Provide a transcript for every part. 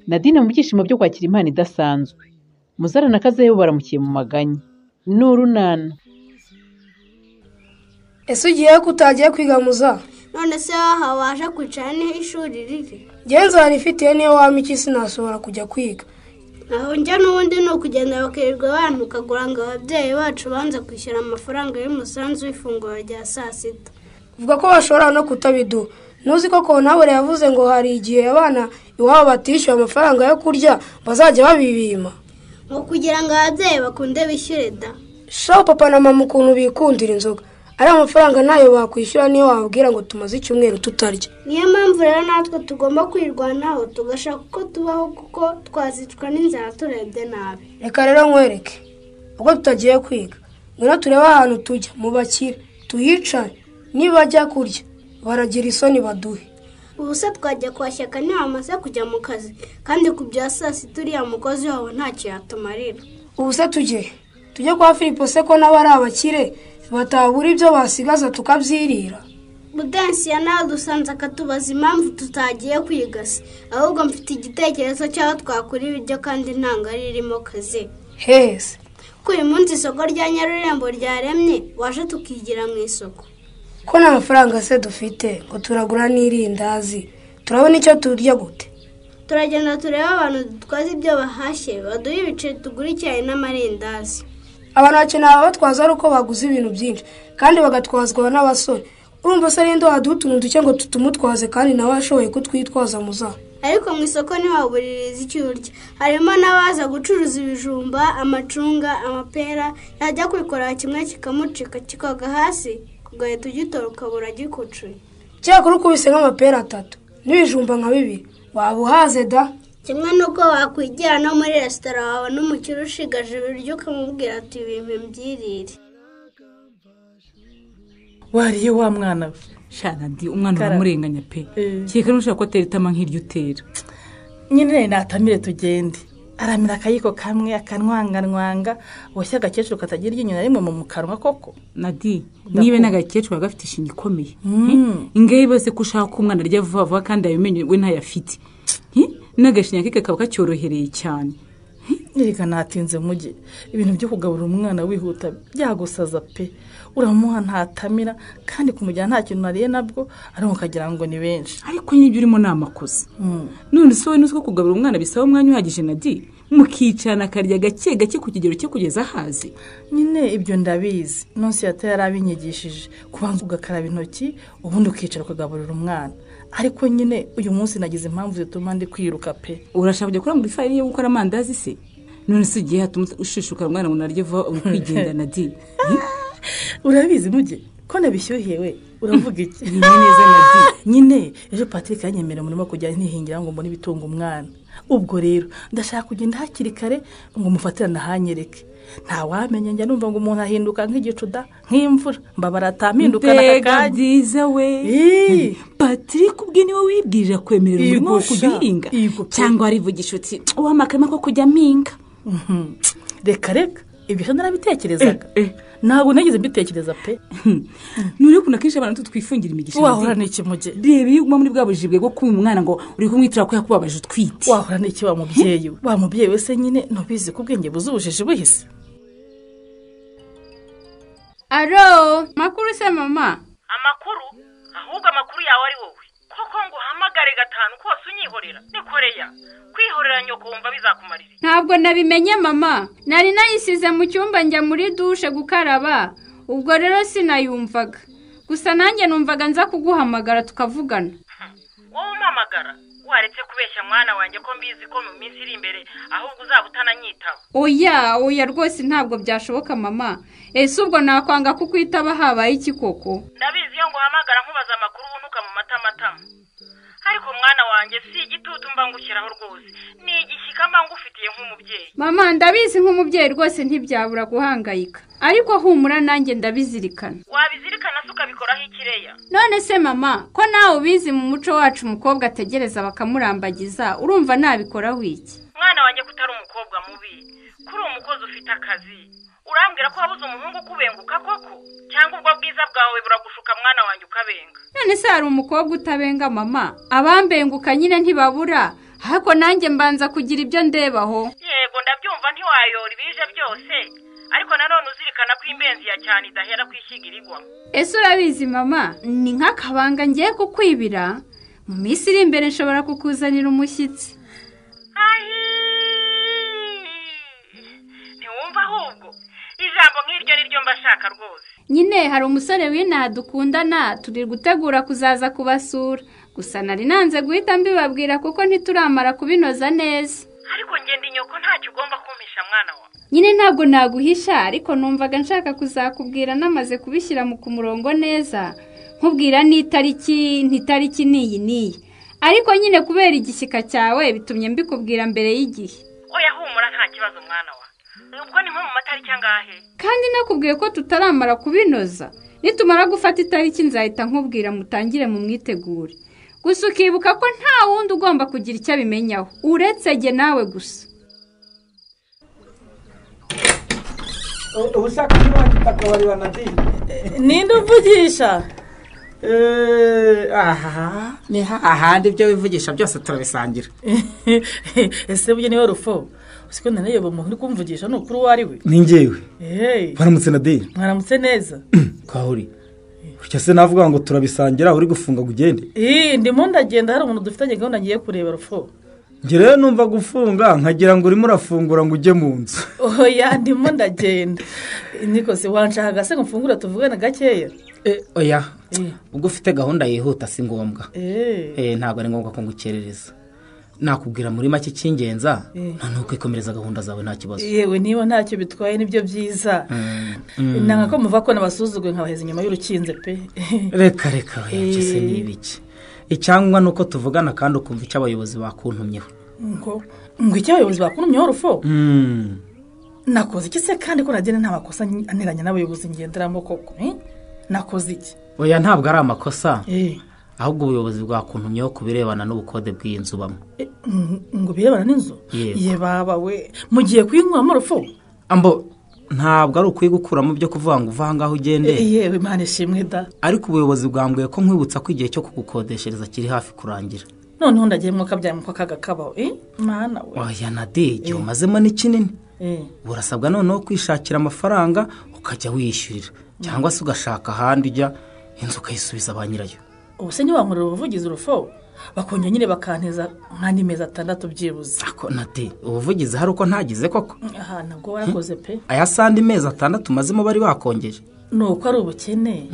Nadine mu byishimo byo kwakira impano idasanzwe. Muzara na Kazehe baramukiye mu maganya. Ni urunana. Ese ugiye ko utagiye kwiga muza? None se waha waje kwicara niho ishuri riri? Genza rifitiye niyo wampa iki sinashobora kujya kwiga. Aho njya n'ubundi ni ukugenda bakirirwa bantukagura ngo ababyeyi bacu banze kwishyura amafaranga y'umusanzu w'ifunguro rya saa sita. Uvuga ko bashobora no kutabiduha. Ntuzi ko Kontabure yavuze ngo hari igihe abana iwabo batishyuye amafaranga yo kurya bazajya babibima. Ngo kugira ngo ababyeyi bakunde bishyure da. Shaho papa na mama ukuntu bikundira inzoga. Ari amafaranga nayo bakwishyura niyo wababwira ngo tumaze icyumweru tutarya. Niyo mpamvu rero natwe tugomba kwirwanaho tugashaka uko tubaho kuko twazicwa n'inzara turebye nabi. Reka rero nkwereke ubwo tutagiye kwiga, ngwino turebe ahantu tujya mu bakire tuhicare, nibajya kurya baragira isoni baduhe. Ubu se twajya kwa Shyaka ntibamaze kujya mu kazi, kandi ku bya saa sita uriya mukozi wabo ntacyo yatumarira. Ubu se tujye kwa Filipo se ko nabo ari abakire batabura ibyo basigaza tukabyirira. Budensiya nawe dusanze akatubaza impamvu tutagiye kwiga se, ahubwo mfite igitekerezo cy'aho twakura ibiryo kandi nta ngari irimo kazi. Hese ko uyu munsi isoko rya Nyarurembo ryaremye, waje tukigira mu isoko. Ko nta mafaranga se dufite ngo turagura n'irindazi, turabona icyo turya gute? Turagenda turebe abantu dutwaza ibyo bahashye, baduhe ibiceri tugura icyayi n'amarindazi. Abantu bakeneye ababatwaza ari uko baguze ibintu byinshi kandi bagatwazwa n'abasore. Urumva se rero waduha utuntu duke ngo tutumutwaze kandi nawe ashoboye kutwitwaza muza. Ariko mu isoko ntiwabuririza icyo urya, harimo n'abaza gucuruza ibijumba, amacunga, amapera, yajya kwikorera kimwe kikamucika kikagwa hasi ugahita ugitora ukabura gikucuye. Cyakora ukubise nk'amapera 3 n'ibijumba nka 2 waba uhaze da. Kimwe n'uko wakwigira no muri resitora wabona umukire ushigaje ibiryo ukamubwira ati ibintu mbyirire. Wariye wa mwana we. Shana di umwana uramurenganya pe. Kereka nushaka ko atera itama nk'iryo utera. Nyine natamire tugende. Aramira akayiko kamwe akanwanganwanga, woshya agakecuru katagira iryinyo na rimwe mu kanwa koko. Nadi, niba n'agakecuru gafite ishinya ikomeye. Ingaye bose ko ushaka ko umwana arya vuba vuba kandi abimenye we ntayafite. N'agashinya ke kakaba kacyorohereye cyane. Erega natinze mujye, ibintu byo kugaburira umwana wihuta byagusaza pe. Uramuha ntatamira kandi kumujyana nta kintu nariye nabwo ariko ukagira ngo ni benshi. Ariko nyine ibyo urimo ni amakosa. None se wowe ntuzi ko kugaburira umwana bisaba umwanya uhagije Nadi? Mukicarana akarya gake gake ku kigero cye kugeza ahaze. Nyine ibyo ndabizi, nonse yata yarabinyigishije kubanza ugakaraba intoki ubundi ukicara ukagaburira umwana. Ariko nyine uyu munsi nagize impamvu zituma ndi kwiruka pe. Urashaka kujya kurangura ifarini yo gukora amandazi se? None se igihe hatuma ushishukara umwana ngo narye vuba uri kwigenda Nadi? Urabizi mujye ko nabishyuhiye we, uravuga iki? Ni neza Nadi. Nyine ejo Patrick yanyemerera umurimo kujya ntihingira ngo mbone ibitunga umwana. Ubwo rero ndashaka kugenda hakiri kare ngo mufatirane ahanyereke. Nta wamenya njya numva ngo umuntu ahinduka nk'igicuda nk'imvura mbabara atampinduka n'akakanya. Byiza we. Patrick ubwe niwe wibwirira kwemerera umurimo wo kujya uhinga cyangwa arivugisha uti wamakarima ko kujya mpinga. Reka reka ibyo se narabitekerezaga. Ntabwo nageze mbitekereza pe. Nuri ukuntu akenshi abantu tutwifungira imigisha. Wahora n'iki mujye? Reba iyo uguma muri bwa bujibwe bwo kumva umwana ngo uri kumwitura ko yakubabaje utwite. Wahora n'iki wa mubyeyi we? Wa mubyeyi we se nyine ntubizi ko ubwenge buzubujije buhise. Alo, makuru se mama? Amakuru? Ahubwo amakuru yawe ari wowe. Koko ngo uhamagare 5 kose unyihorera. Nikoreya. Kwihorera nyoko wumva bizakumarira. Ntabwo nabimenye mama. Nari nayisize mu cyumba njya muri dushe gukaraba. Ubwo rero sinayumvaga. Gusa nanjye numvaga nza kuguhamagara tukavugana. Wowe umpamagara waretse kubeshya mwana wanjye ko mbizi ko mu minsi iri imbere ahubwo uzaba utananyitaba. Oya, oya rwose ntabwo byashoboka mama. Ese ubwo nakwanga kukwitaba habaye iki koko? Ndabizi iyo nguhamagara nkubaza amakuru unuka mu matamatama. Ariko mwana wanjye si igitutu mba ngushyiraho rwose, ni igishyika mba ngufitiye nk'umubyeyi. Mama ndabizi nk'umubyeyi rwose ntibyabura guhangayika, ariko humura nanjye ndabizirikana. Wabizirikana se ukabikoraho ikireya? None se mama ko nawe ubizi mu muco wacu umukobwa ategereza bakamurambagiza, urumva nabikoraho iki? Mwana wanjye kutari umukobwa mubi, kuri umukozi ufite akazi, urambwira ko wabuze umuhungu ukubenguka koko? Cyangwa ubwo bwiza bwawe buragushuka mwana wanjye ukabenga? None se hari umukobwa utabenga mama? Abambenguka nyine ntibabura, Ariko nanjye mbanza kugira ibyo ndebaho. Yego ndabyumva ntiwayora ibije byose, ariko nanone uzirikana ko imbenzi ya cyane idahera kwishyiga. Ese urabizi mama, ni nk'akabanga ngiye kukwibira. Mu minsi iri imbere nshobora kukuzanira umushyitsi. Ntiwumva ahubwo ijambo nk'iryo ni ryo mbashaka rwose. Nyine hari umusore w'inaha dukundana, turi gutegura kuzaza kubasura. Gusa nari nanze guhita mbibabwira kuko ntituramara kubinoza neza. Ariko ngenda inyoko ntacyo ugomba kumpisha mwana wa. Nyine ntabwo naguhisha, ariko numvaga nshaka kuzakubwira namaze kubishyira mu kumurongo neza, nkubwira n'itariki, ntitariki n'iyi n'iyi. Ariko nyine kubera igishyika cyawe bitumye mbikubwira mbere y'igihe. Oya humura nta kibazo mwana wa. Ubwo ni nko mu matariki angahe? Kandi nakubwiye ko tutaramara kubinoza. Nitumara gufata itariki nzahita nkubwira mutangire mu mwitegure. Gusa ukibuka ko nta wundi ugomba kugira icyo abimenyaho uretse jye nawe gusa. Ubushaka niba akabarira Nadine. Ninde uvugisha? Aha ni hahandi ibyo wivugisha byose turabisangira. Ese burya niwe Rufo? Usiko nanayoba umuntu uri kumvugisha ni ukuri uwo ari we? Ni njyewe. Mwaramutse Nadine. Mwaramutse neza. Kahuri. Burya se navuga ngo turabisangira uri gufunga ngo ugende? Ndimo ndagenda, hari umuntu dufitanye gahunda ngiye kureba Rufo. Njye rero numva gufunga nkagira ngo urimo urafungura ngo ujye mu nzu. Oya ndimo ndagenda. Niko se wanshaka se ngo mfungure tuvugane gakeya? Oya ubwo ufite gahunda yihuta si ngombwa. Ntabwo ari ngombwa ko ngukerereza. Nakubwira muri make cy'ingenza noneho ukikomereza gahunda zawe nta kibazo. Yewe niba ntacyo bitwaye nibyo byiza. Nanga ko muva ko nabasuzuguye nkabaheza inyuma y'urukinze pe. Reka reka oya se ni ibiki. Icyangwa nuko tuvugana kandi ukumva icyo abayobozi bakuntumyeho. Ngo icyo abayobozi bakuntumyeho Rufo? Nakoze iki se kandi ko Nadine nta makosa anteranya n'abayobozi ngenderamo koko? Nakoze iki? Oya ntabwo ari amakosa. Ahubwo ubuyobozi bwakuntumyeho ku birebana n'ubukode bw'iyi nzu bamwe. Ngo birebana n'inzu? Ye baba we, mugiye kuyinywamo Rufo? Ambo ntabwo ari ukwiye gukuramo byo kuvuga ngo uva aha ngaho ugende. Yewe Imana ishimwe da. Ariko ubuyobozi bwambwiye ko nkwibutsa ko igihe cyo kugukodeshereza kiri hafi kurangira. Noneho ndagiye mwuka byamuka kagakabaho. Mana we. Oya Nadine, igihe umazemo ni kinini. Urasabwa noneho kwishakira amafaranga ukajya wishyurira cyangwa se ugashaka ahandi ujya inzu ukayisubiza ba nyirayo. Ubu se ntiwankorera ubuvugizi Rufo? Bakongera nyine bakanteza nk'andi mezi 6 byibuze. Ako Nade, ubuvugizi hari uko ntagize koko? Aha nabwo warakoze pe. Aya sandi mezi 6 mazemo bari bakongeje. Nuko ari ubukene.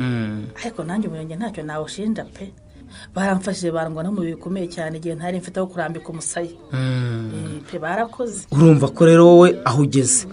Ariko nanjye umurenge ntacyo nawushinja pe. Baramfashije barangwa no mu bikomeye cyane igihe ntari mfite aho kurambika umusaya. Pe barakoze. Urumva ko rero wowe aho ugeze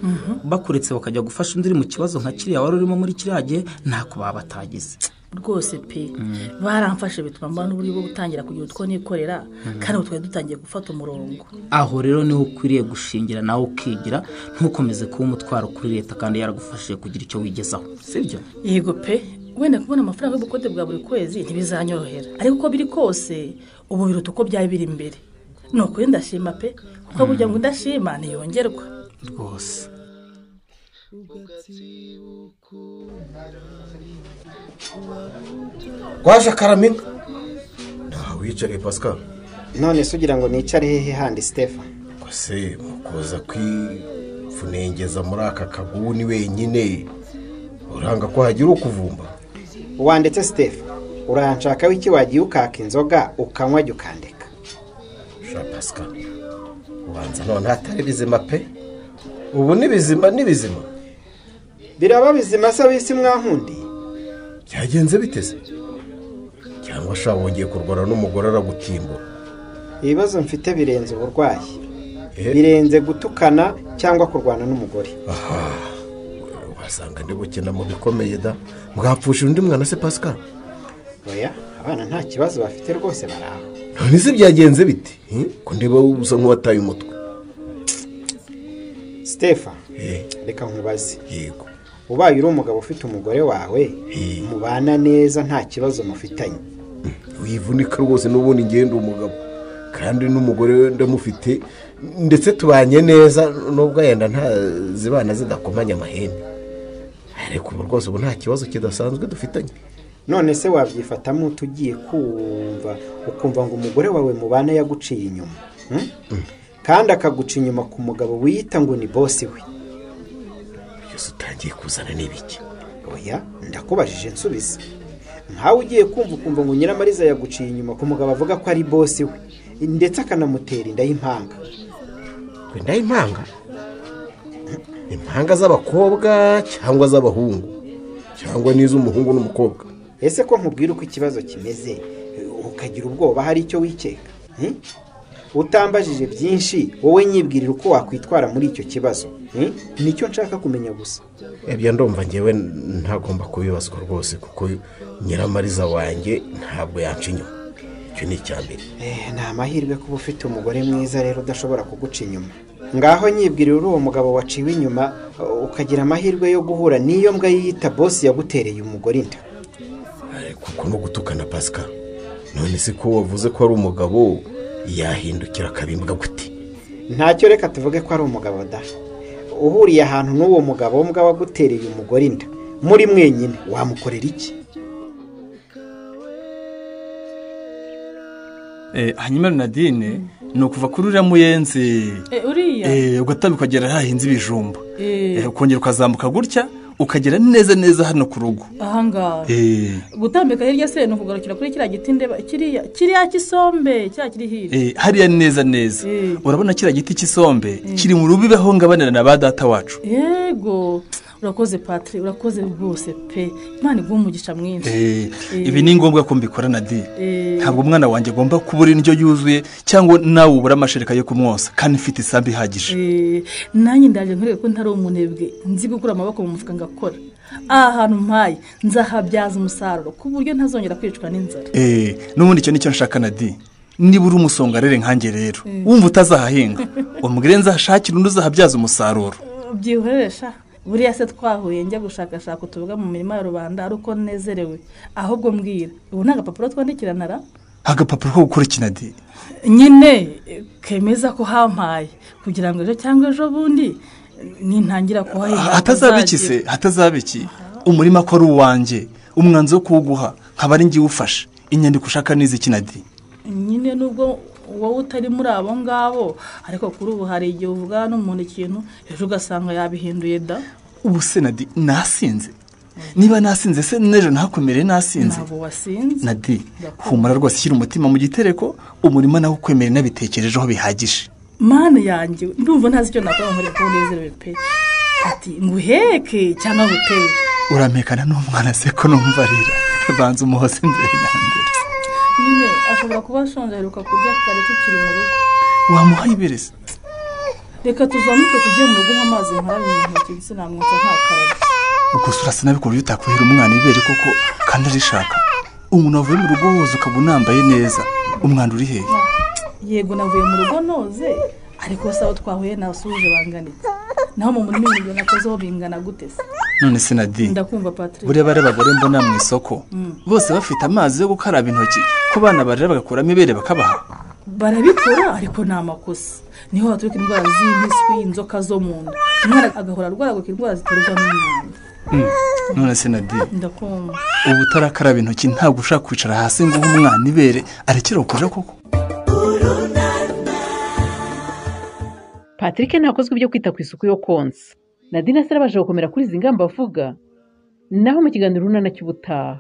bakuretse bakajya gufasha undi uri mu kibazo nka kiriya wari urimo muri kiriya gihe ntako baba batagize. Rwose pe baramfashe bituma mbona n'uburyo bwo gutangira kugira utwo nikorera kandi ubu twari dutangiye gufata umurongo. Aho rero niho ukwiriye gushingira nawe ukigira, ntukomeze kuba umutwaro kuri leta kandi yaragufashije kugira icyo wigezaho, sibyo? Yego pe, wenda kubona amafaranga y'ubukode bwa buri kwezi ntibizanyorohera, ariko uko biri kose ubu biruta uko byari biri imbere. Ni ukuri ndashima pe, kuko burya ngo ndashima ntiyongerwa rwose. Waje Karaminka wicare Pascal. None se ugira ngo nicare hehe handi Stefan? Kose mukoza kwifunengeza muri aka kaguni wenyine uranga ko hagira ukuvumba. Wandetse Stefan, uranshaka wiki wagiye ukaka inzoga ukanywa jya ukandeka. Sha Pascal, ubanza none hatari bizima pe. Ubu ni bizima ni bizima. Biraba bizima se bisi mwankundi? Byagenze biteze? Cyangwa sha wongeye kurwara n'umugore aragutimbura? Ibibazo mfite birenze uburwayi. Birenze gutukana cyangwa kurwana n'umugore. Aha. Wasanga ndi gukina mu bikomeye da. Mwapfusha undi mwana se Pascal? Oya, abana nta kibazo bafite rwose baraho. None se byagenze bite? Ko ndeba usa nk'uwataye umutwe. Stefan, reka nkubaze. Yego. Ubaye uri umugabo ufite umugore wawe mubana neza nta kibazo mufitanye. Wivunika rwose n'ubundi ngende umugabo kandi n'umugore we ndamufite ndetse tubanye neza nubwo yenda nta zibana zidakomanya amahembe. Ariko ubu rwose ubu nta kibazo kidasanzwe dufitanye. None se wabyifatamo tugiye kumva ukumva ngo umugore wawe mubana yaguciye inyuma? Kandi akaguca inyuma ku mugabo wiyita ngo ni bosi we. Byose utangiye kuzana n'ibiki? Oya, ndakubajije nsubiza. Nkawe ugiye kumva ukumva ngo Nyiramariza yaguciye inyuma ku mugabo avuga ko ari bosi we, ndetse akanamutera inda y'impanga. Inda y'impanga? Impanga z'abakobwa cyangwa z'abahungu cyangwa n'iz'umuhungu n'umukobwa? Ese ko nkubwira uko ikibazo kimeze ukagira ubwoba hari icyo wikeka? Utambajije byinshi wowe nyibwirira uko wakwitwara muri icyo kibazo. Nicyo nshaka kumenya gusa. Ebyo ndumva ngewe ntagomba kubibazwa rwose kuko Nyiramariza wanjye ntabwo yanca inyuma. Icyo ni icya mbere. Ni amahirwe kuba ufite umugore mwiza rero udashobora kuguca inyuma. Ngaho nyibwirira uri uwo mugabo waciwe inyuma ukagira amahirwe yo guhura n'iyo mbwa yiyita bosi yagutereye umugore inda. Kuko no gutukana Pascal. None se ko wavuze ko ari umugabo yahindukira akabimbwa gute? Ntacyo, reka tuvuge ko ari umugabo da. Uhuriye ahantu n'uwo mugabo mbwa wagutereye umugore inda muri mwenyine wamukorera iki? Hanyuma Nadine ni ukuva kuri uriya muyenzi uriya ugatambika ukagera hahinze ibijumba, ukongera ukazamuka gutya ukagera neza neza hano ku rugo ahangaha. Gutambika hirya se ni ukugarukira kuri kiriya giti ndeba kiriya cy'isombe cya kiri hirya hariya neza neza. Urabona kiriya giti cy'isombe kiri mu rubibe aho ngabanira na ba data wacu. Yego, urakoze Patri, urakoze rwose pe. Imana iguhe umugisha mwinshi. Ibi ni ngombwa ko mbikora Nadine. Ntabwo umwana wanjye agomba kubura indyo yuzuye cyangwa nawe ubura amashereka yo kumwosa kandi mfite isambu ihagije. Nanjye ndaje nkurebe ko ntari umunebwe, nzi gukura amaboko mu mufuka ngakora. Aha hantu mpaye nzahabyaza umusaruro ku buryo ntazongera kwicwa n'inzara. N'ubundi icyo nicyo nshaka Nadine. Niba uri umusongarere nkanjye rero wumva utazahahinga umubwire nzahashakira undi uzahabyaza umusaruro. Byihorere. Buriya se twahuye njya gushakashaka utuboga mu mirima ya rubanda ari uko nezerewe. Ahubwo mbwira, ubu nta gapapuro twandikirana ra? Agapapuro ko gukora iki Nadine? Nyine kemeza ko hampaye kugira ngo ejo cyangwa ejo bundi nintangira kuhahinga. Hatazaba iki se? Hatazaba iki? Umurima ko ari uwanjye, umwanzuro wo kuwuguha nkaba ari ngiye ufashe. Inyandiko ushaka nizi iki Nadine? Nyine nubwo wowe utari muri abo ngabo, ariko kuri ubu hari igihe uvugana n'umuntu ikintu ejo ugasanga yabihinduye da. Ubu se Nadi nasinze? Niba nasinze se n'ejo ntakomere nasinze? Ntabwo wasinze Nadi. Humura rwose, shyira umutima mu gitereko, umurima nawe ukwemere nabitekerejeho bihagije. Mana yanjye, ndumva ntazi icyo nakora nkore ko nezerewe pe. Ati nguheke cyangwa ngutere? Urampekana n'umwana se ko numva arira. Banza umuhose mbere na mbere. Nyine ashobora kuba ashonje, aheruka kurya kare tukiri mu rugo. Wamuha ibere se? Reka tuzamuke tujye mu rugo nk'amazi nkarabe mu ntoki, sinamwotsa ntakarabye. Ubwo se urasa nabi ku buryo utakwihera umwana ibere koko kandi arishaka? Umuntu wavuye mu rugo woza ukaba unambaye neza, umwanda uri hehe? Yego navuye mu rugo noze, ariko se aho twahuye nasuhuje bangana iki? Naho mu murima ibintu nakozeho bingana gute se? None se Nadine, ndakumva Patrick. Buriya bari abagore mbona mu isoko bose bafite amazi yo gukaraba intoki ko bana barera bagakuramo ibere bakabaha. Barabikora ariko ni amakosa. Niho haturuka indwara z'impiswi, inzoka zo mu nda. Umwana agahora arwaragurika indwara ziterwa n'umwanda. None se Nadine, ndakumva. Ubu utarakaraba intoki ntabwo ushaka kwicara hasi ngo uhe umwana ibere arekere kurira koko? Patrick ntakozwe ibyo kwita ku isuku yo konsa. Nadine se arabasha gukomera kuri izi ngamba avuga? Naho mu kiganiro Urunana cy'ubutaha.